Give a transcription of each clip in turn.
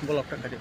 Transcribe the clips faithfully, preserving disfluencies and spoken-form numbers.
Bolok ta kadi.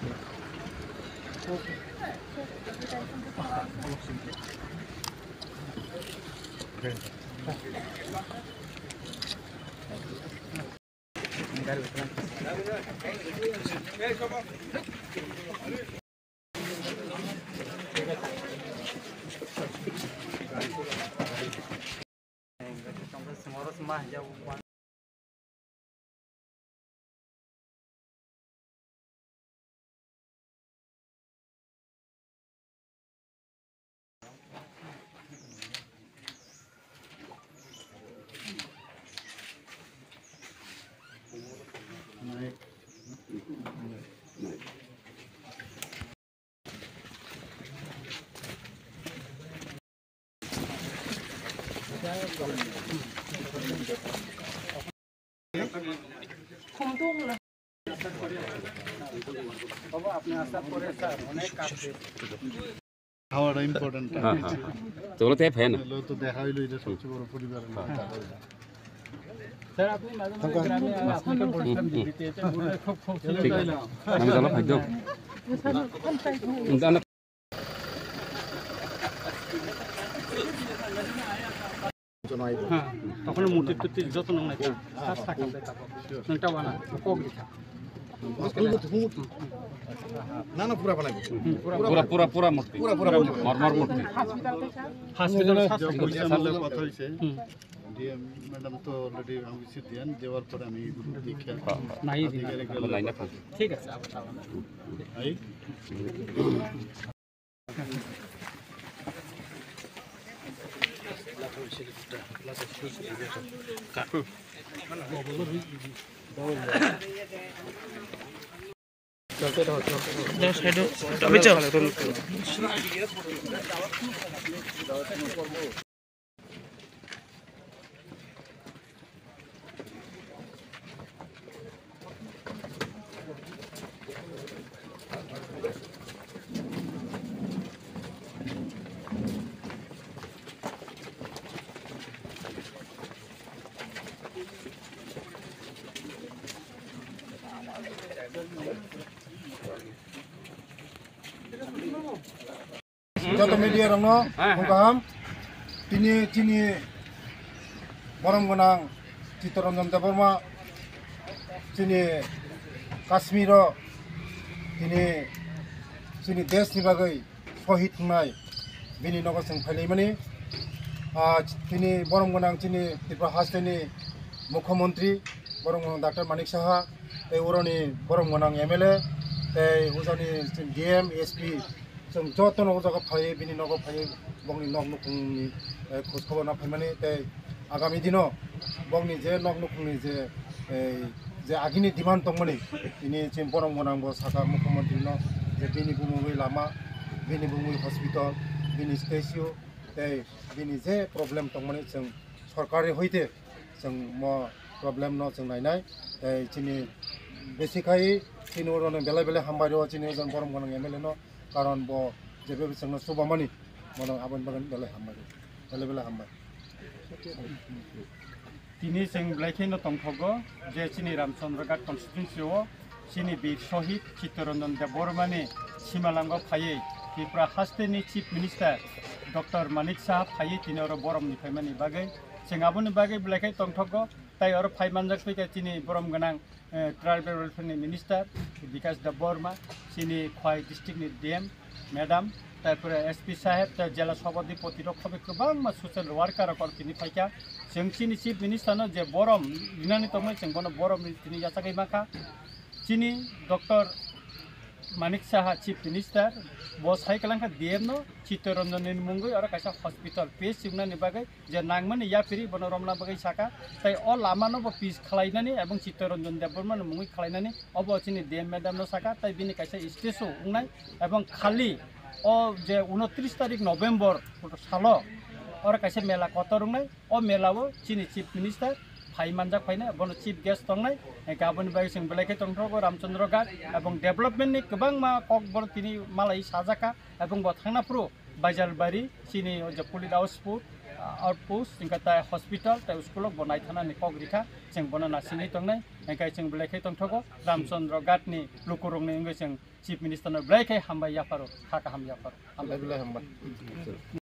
খাওয়াটা ইম্পর্টেন্ট। হ্যাঁ, হ্যাঁ, হ্যাঁ। তো বলতে ফ্যান। তো দেখা হইলো, এটা সবচেয়ে বড় পরিবার। স্যার, আপনি মাঝে মাঝে গ্রামে আপনাকে বলছিলাম যে দিতে, এতে বললে খুব খুশি হয়ে গেলাম। আমি তাহলে ভাগ্য। হ্যাঁ, তখন মূর্তি টুর্তি যত নং নাই, স্যার, থাকবে, থাকবে। নংটা বানা, কক দিতা। না, না, পুরা বানাইবো। পুরা, পুরা, পুরা মূর্তি। পুরা, পুরা মূর্তি। মর্মর মূর্তি। হসপিটাল, স্যার, স্যার, স্যার, কথা হইছে। হুম। ডিএম ম্যাডাম তো অলরেডি আমি কিছু দেন, দেওয়ার পরে আমি এগুলো দেখে নাই, আধিকারিক নাই না। ঠিক আছে, আবার আবার। এই Joto media rokno, hang kaham. Tini chini borom gwnang Chittaranjan Debbarma chini Kashmiro tini chini desh ni bagwi shohid wngnai, bini nogo chwng phailaimani. Ah, tini borom gwnang chini Tripura hasteni Mukhyamantri borom gwnang Doctor Manik Saha, tei uroni borom gwnang M L A, tei ujani D M, S P, chwng jotono o jaga phaiwi bini nogo phaiwi bokni nok nukhungni, eh, khoj khobor na phaimani, tei agami dino bokni je nok nukhungni je, eh, je agini demand tongmani, tini chini borom gwnang bo saka Mukhyamantri no je bini bumungwi lama, bini bumungwi hospital, bini statue, tei bini je problem tongmani chwng sorkari hoite chwng mo problem no chwng nainai, tei chini besi khai chini oro no belai belai hambai rw chini ojon borom gwnang M L A no, karon bo jebe chwngno chubamani, bono aboni bagwi belai hambai rw, belai belai hambai. Tini chwng belai kheno tongthogo je chini Ramchandra Ghat constituency o chini bir shohid Chittaranjan Debbarmani simalango phaiwi Tripura hasteni Chief Minister Doctor Manik Saha phaiwi tini oro boromni phaimani bagwi. Chwng aboni bagwi belai khe tongthogo, tei oro phai manjak phaikha chini borom gwnang, eh, Tribal Welfare ni Minister Bikash Debbarma, chini Khwai district ni D M madam, tarpore S P saheb, tei jela sabhadipoti rok khabe kwbangma social worker rok oro tini phaikha. Chwng chini Chief Minister no je borom rinani tongmani chwng bono borom ri tini yachagwi mankha. Chini Doctor Manik Saha Chief Minister bo sai kwlangkha D M no Chittaranjan ni mungwi oro kaisa hospital P H C wngnani bagwi je nangmani yapiri bono romna bagwi saka, tei o lama no bo pis khlainani ebong Chittaranjan Debbarma ni mungwi khlainani obo chini D M madam no saka, tei bini kaisa statue wngnai ebong khali o je unotris tarik November salo oro kaisa mela kotor wngnai. O mela o chini Chief Minister phai manjak phaina, bono chief guest tongnai. Hingke aboni bagwi chwng belai khe tongthok o Ramchandra Ghat ebong development ni kwbangma kok bono tini malai sajaka ebong bo thangna phuru Baijalbari chini o je Police House Pur, outpost, hingkhe tai hospital, tai school o bo naithanani kok rikha, chwng bono naisingwi tongnai, hingkhe chwng belai khe tongthogo, Ramchandra Ghat ni lukurokni wngwi chwng Chief Minister no belai khe hambai yapharo, kha kaham yapharo. Hambai. Belai hambai.